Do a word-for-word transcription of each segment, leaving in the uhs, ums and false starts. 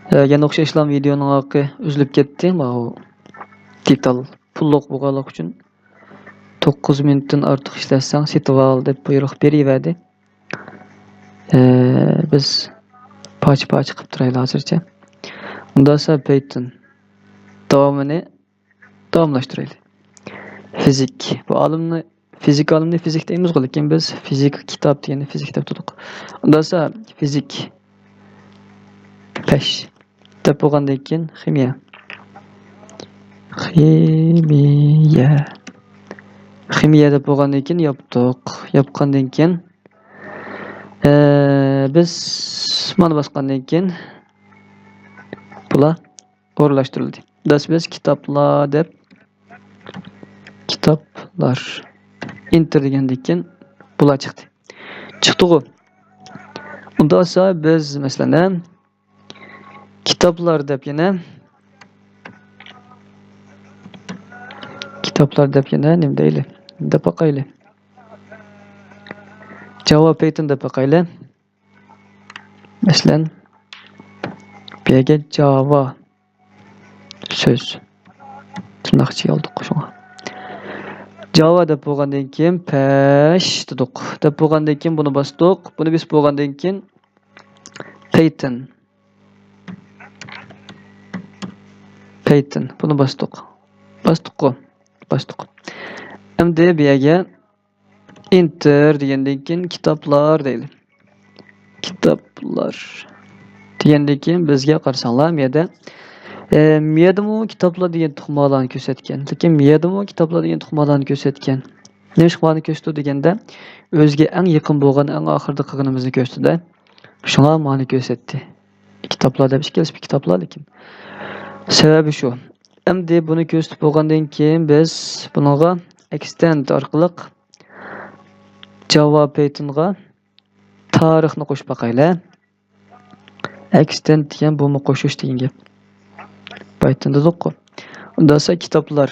ئە، يەنە ئوخشاشلا ۋىدېئونىڭ ھەققى ئۈزۈلۈپ كەتتى. ماۋۇ دېتال پۇللۇق بولغانلىقى ئۈچۈن توققۇز مىنۇتتىن ئارتۇق ئىشلەتسەڭ سېتىۋال دەپ بۇيرۇق بېرىۋەردى. ئە، بىز پارچە-پارچە قىلىپ تۇرايلى ھازىرچە. ئۇنداق بولسا پەيتون داۋامىنى داۋاملاشتۇرايلى. فىزىك. بۇ ئالىمنى، فىزىك ئالىمنى فىزىك دەيمىزغۇ، لېكىن بىز فىزىك كىتاب دېگەننى فىزىك دەپ تۇردۇق. ئۇنداق بولسا فىزىك پەش دەپ بولغاندىن كېيىن خىمىيە. خىمىيە. خىمىيە دەپ بولغاندىن كېيىن ياپتۇق. ياپقاندىن كېيىن، ئە، بىز مانا باسقاندىن كېيىن بۇلار ئورۇنلاشتۇرۇلدى. دەس بىز كىتابلار دەپ، كىتابلار. ئېنتېر دېگەندىن كېيىن بۇلار چىقتى. چىقتىغۇ. ئۇنداق بولسا بىز، مەسىلەن، كىتابلار دەپ يەنە، كىتابلار دەپ يەنە نېمە دەيلى؟ دەپ باقايلى. جاۋا پەيتون دەپ باقايلى. مەسىلەن، بۇ يەرگە جاۋا سۆز تىرناق ئىچىگە ئالدۇق شۇڭا. جاۋا دەپ بولغاندىن كېيىن پەش دېدۇق. دەپ بولغاندىن كېيىن بۇنى باستۇق. بۇنى بېسىپ بولغاندىن كېيىن پەيتون. پەيتون. بۇنى باستۇق. باستۇققۇ. باستۇق. ئەمدى بۇ يەرگە ئېنتېر دېگەندىن كېيىن كىتابلار دەيلى. كىتابلار دېگەندىن كېيىن بىزگە قارىساڭلار، مۇ يەردە، ئە، مۇ يەردىمۇ كىتابلار دېگەن تۇغمالارنى كۆرسەتكەن. لېكىن مۇ يەردىمۇ كىتابلار دېگەن تۇغمالارنى كۆرسەتكەن. نېمىشقا مانى كۆرسىتىدۇ دېگەندە، ئۆزىگە ئەڭ يېقىن بولغان، ئەڭ ئاخىرىدا قىلغىنىمىزنى كۆرسىتىدۇ. شۇڭا مانى كۆرسەتتى. كىتابلار دەپ ئىككىلىسى كىتابلار، لېكىن سەۋەبى شۇ. ئەمدى بۇنى كۆرسىتىپ بولغاندىن كېيىن بىز بۇنىڭغا ئېكستېند ئارقىلىق جاۋا پەيتونغا تارىخنى قوشۇپ باقايلى. ئېكستېند دېگەن بۇمۇ قوشۇش دېگەن گەپ. پەيتون دېدۇققۇ. ئۇنداق بولسا كىتابلار.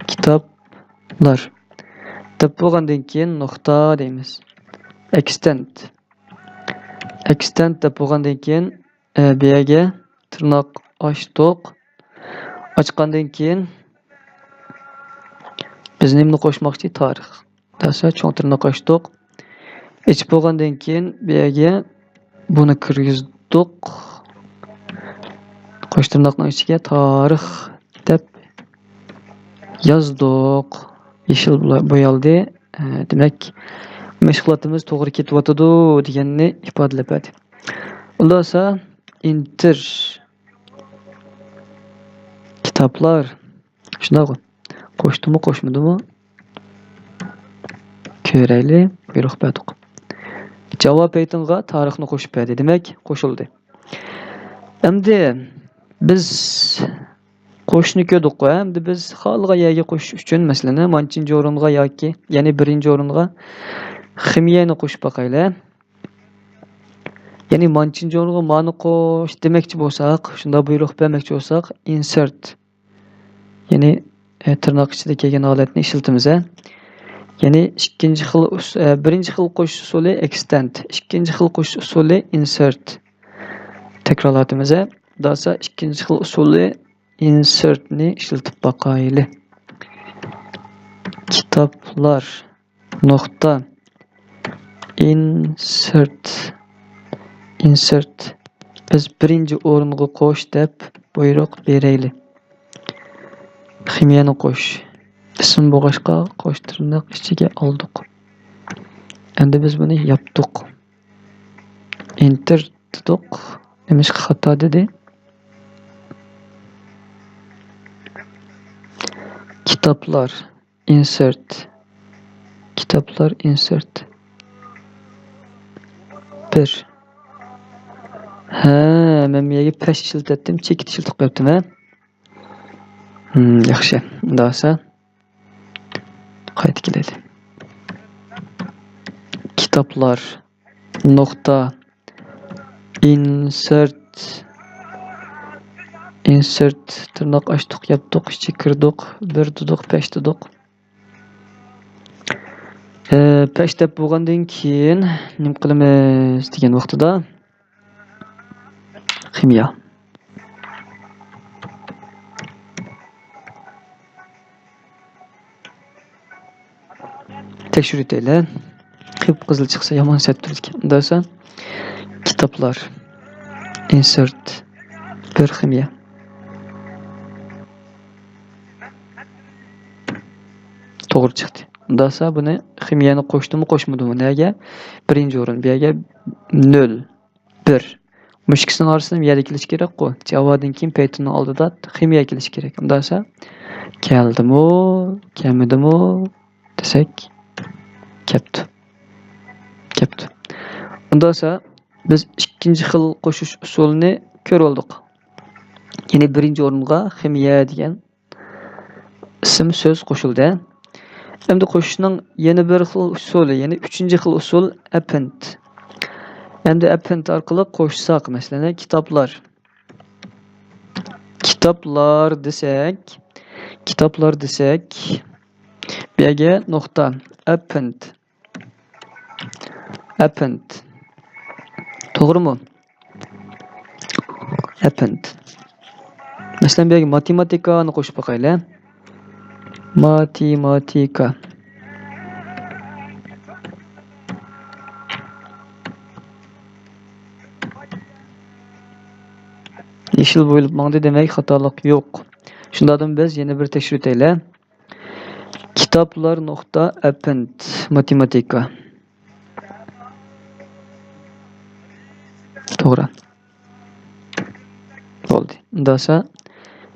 كىتابلار. دەپ بولغاندىن كېيىن نۇقتا دەيمىز. ئېكستېند. ئېكستېند دەپ بولغاندىن كېيىن، ئە، بۇ يەرگە تىرناق ئاچتۇق. ئاچقاندىن كېيىن بىز نېمىنى قوشماقچى؟ تارىخ. دەسە چوڭ تىرناق ئاچتۇق. ئېچىپ بولغاندىن كېيىن بۇ يەرگە بۇنى كىرگۈزدۇق. قوش تىرناقنىڭ ئىچىگە تارىخ دەپ يازدۇق. يېشىل بويالدى. ئە، دېمەك، مەشغۇلاتىمىز توغرا كېتىۋاتىدۇ دېگەننى ئىپادىلەپ بەردى. ئۇنداق بولسا ئېنتېر. كىتابلار. شۇنداققۇ. قوشتىمۇ، قوشمىدىمۇ؟ كۆرەيلى، بۇيرۇق بەردۇق. جاۋا پەيتونغا تارىخنى قوشۇپ بەردى. دېمەك، قوشۇلدى. ئەمدى بىز قوشۇشنى كۆردۇققۇ، ئەمدى بىز خالىغان يەرگە قوشۇش ئۈچۈن، مەسىلەن، مانچىنچى ئورۇنغا ياكى، يەنى بىرىنچى ئورۇنغا خىمىيەنى قوشۇپ باقايلى. يەنى مانچىنچى ئورۇنغا مانى قوش دېمەكچى بولساق، شۇنداق بۇيرۇق بەرمەكچى بولساق، ئىنسېرت. يەنى، ئە، تىرناق ئىچىدە كەلگەن ھالەتنى ئىشلىتىمىز، ھە. يەنى ئىككىنچى خىل ئۇس-، ئە، بىرىنچى خىل قوشۇش ئۇسۇلى ئېكستېند، ئىككىنچى خىل قوشۇش ئۇسۇلى ئىنسېرت. تەكرارلاۋاتىمىز، ھە. داسا ئىككىنچى خىل ئۇسۇلى ئىنسېرتنى ئىشلىتىپ باقايلى. كىتابلار. نۇقتا. ئىنسېرت. ئىنسېرت. بىز بىرىنچى ئورۇنغا قوش دەپ بۇيرۇق بېرەيلى. خىمىيەنى قوش. ئىسىم بولغاچقا قوش تىرناق ئىچىگە ئالدۇق. ئەمدى بىز بۇنى ياپتۇق. ئېنتېر دېدۇق. نېمىشقا خاتا دېدى؟ كىتابلار. ئىنسېرت. كىتابلار ئىنسېرت. بىر. ھە، مەن بۇ يەرگە پەش ئىشلىتەتتىم، چېكىت ئىشلىتىپ قويۇپتىمەن. ھىم، ياخشى. ئۇنداق بولسا قايتا كېلەيلى. كىتابلار. نۇقتا. ئىنسېرت. ئىنسېرت. تىرناق ئاچتۇق، ياپتۇق، ئىچىگە كىردۇق، بىر دېدۇق، پەش دېدۇق. ئە، پەش دەپ بولغاندىن كېيىن نېمە قىلىمىز دېگەن ۋاقتىدا، خىمىيە. تەكشۈرۈۋېتەيلى. قىپقىزىل چىقسا يامان سەت تۇرىدىكەن. ئۇنداق بولسا، كىتابلار، ئىنسېرت، بىر خىمىيە. توغرا چىقتى. ئۇنداق بولسا بۇنى خىمىيەنى قوشتىمۇ، قوشمىدىمۇ؟ نەگە؟ بىرىنچى ئورۇن. بۇ يەرگە نۆل، بىر. مۇشۇ ئىككىسىنىڭ ئارىسىدا يەنە كېلىش كېرەكقۇ. جاۋادىن كېيىن پەيتۇننىڭ ئالدىدا خىمىيە كېلىشى كېرەك. ئۇنداق بولسا، كەلدىمۇ، كەلمىدىمۇ دېسەك، كەپتۇ. كەپتۇ. ئۇنداق بولسا، بىز ئىككىنچى خىل قوشۇش ئۇسۇلىنى كۆرۈۋالدۇق. يەنى بىرىنچى ئورۇنغا خىمىيە دېگەن ئىسىم سۆز قوشۇلدى. ئەمدى قوشۇشنىڭ يەنە بىر خىل ئۇسۇلى، يەنى ئۈچىنچى خىل ئۇسۇل، ئەپەند. ئەمدى ئەپەند ئارقىلىق قوشساق، مەسىلەن، كىتابلار. كىتابلار دېسەك، كىتابلار دېسەك، بۇ يەرگە نۇقتا، ئەپەند. ئەپەند. توغرىمۇ؟ ئەپەند. مەسىلەن، بۇ يەرگە ماتېماتىكانى قوشۇپ باقايلى. ماتېماتىكا. يېشىل بويىلىپ ماڭدى، دېمەك، خاتالىق يوق. شۇنداقتىمۇ بىز يەنە بىر تەكشۈرتەيلى. كىتابلار نۇقتا ئەپەند ماتېماتىكا. توغرا. بولدى. ئۇنداق بولسا،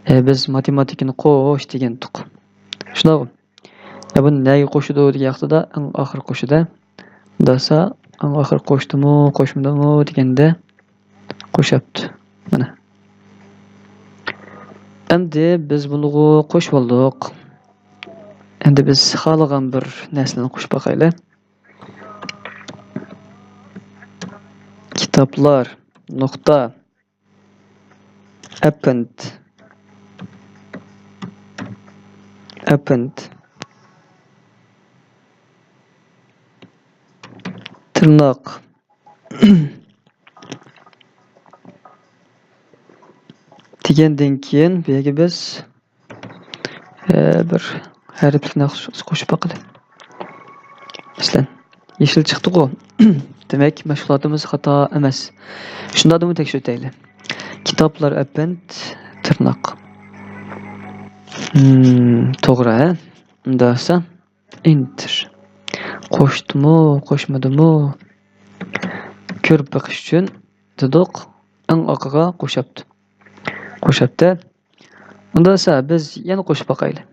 ئە، بىز ماتېماتىكىنى قوش دېگەنتۇق. شۇنداققۇ؟ ئە، بۇنى نەگە قوشىدۇ دېگەن ۋاقتىدا ئەڭ ئاخىر قوشىدۇ. ئۇنداق بولسا، ئەڭ ئاخىر قوشتىمۇ، قوشمىدىمۇ دېگەندە، قوشاپتۇ. مانا. ئەمدى بىز بۇنىغۇ قوشۇۋالدۇق. ئەمدى بىز خالىغان بىر نەرسىلەرنى قوشۇپ باقايلى. كىتابلار نۇقتا ئەپەند. ئەپەند. تىرناق. دېگەندىن كېيىن بۇ يەرگە بىز، ئە، بىر ھەرپلىك نەرسە قوشۇپ باقىلى. مەسىلەن، يېشىل چىقتىغۇ. دېمەك، مەشغۇلاتىمىز خاتا ئەمەس. شۇنداقتىمۇ تەكشۈرتەيلى. كىتابلار ئەپەند تىرناق. ھىم، توغرا، ھە؟ ئۇنداق بولسا، ئېنتېر. قوشتىمۇ، قوشمىدىمۇ؟ كۆرۈپ بېقىش ئۈچۈن دېدۇق، ئەڭ ئارقىغا قوشاپتۇ. قوشاپتۇ. ئۇنداق بولسا، بىز يەنە قوشۇپ باقايلى.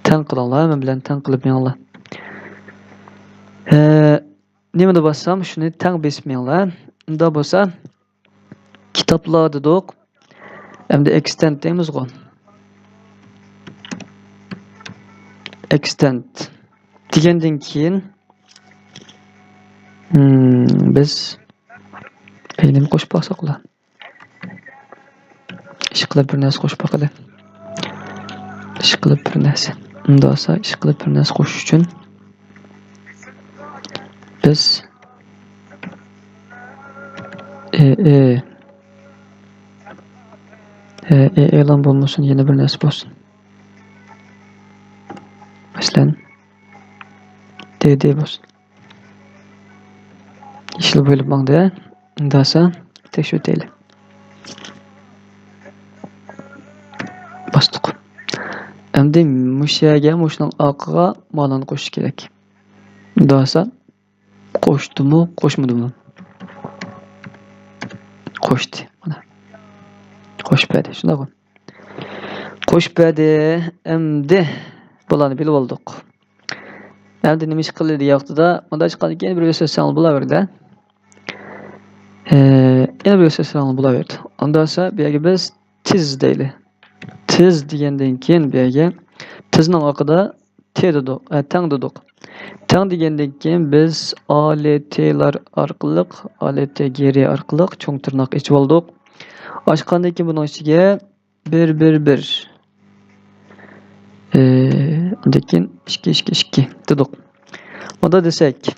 تەڭ قىلىڭلار، مەن بىلەن تەڭ قىلىپ مېڭىڭلار. ھە، نېمىنى باسسام، شۇنى تەڭ بېسىپ مېڭىڭلار. ئۇنداق بولسا، كىتابلار دېدۇق. ئەمدى ئېكستېند دەيمىزغۇ. ئېكستېند دېگەندىن كېيىن، ھىم، بىز نېمە قوشۇپ باقساقلا؟ ئىشقىلىپ بىر نەرسە قوشۇپ باقىلى. ئىشقىلىپ بىر نەرسە. ئۇنداق بولسا، ئىشقىلىپ بىر نەرسە قوشۇش ئۈچۈن بىز ئې، ئې، ئې، ئېلان بولمىسۇن، يەنە بىر نەرسە بولسۇن. مەسىلەن، دې دې بولسۇن. يېشىل بويىلىپ ماڭدى. ئۇنداق بولسا، تەكشۈرتەيلى. باستۇق. ئەمدى مۇشۇ يەرگە، مۇشۇنىڭ ئارقىغا مانىنى قوشۇش كېرەك. ئۇنداق بولسا، قوشتىمۇ، قوشمىدىمۇ؟ قوشتى. مانا. قوشۇپ بەردى. شۇنداققۇ؟ قوشۇپ بەردى. ئەمدى بۇلارنى بىلىپ بولدۇق. ئەمدى نېمە ئىش قىلدى دېگەن ۋاقتىدا، مۇنداق چىققاندىن كېيىن بىر ئۆسەتسەڭلار بولاۋېرىدۇ. ئە، يەنە بىر ئۆسەتسەڭلار بولاۋېرىدۇ. ئۇنداق بولسا، بۇ يەرگە بىز تېز دەيلى. تېز دېگەندىن كېيىن بۇ يەرگە تېزنىڭ ئارقىدا تې دېدۇق، ئە، تەڭ دېدۇق. تەڭ دېگەندىن كېيىن بىز ئا لې تېلار ئارقىلىق، ئا لې تې گېرى ئارقىلىق چوڭ تىرناق ئېچىۋالدۇق. ئاچقاندىن كېيىن بۇنىڭ ئىچىگە بىر، بىر، بىر. ئى، ئاندىن كېيىن ئىككى، ئىككى، ئىككى دېدۇق. مۇنداق دېسەك،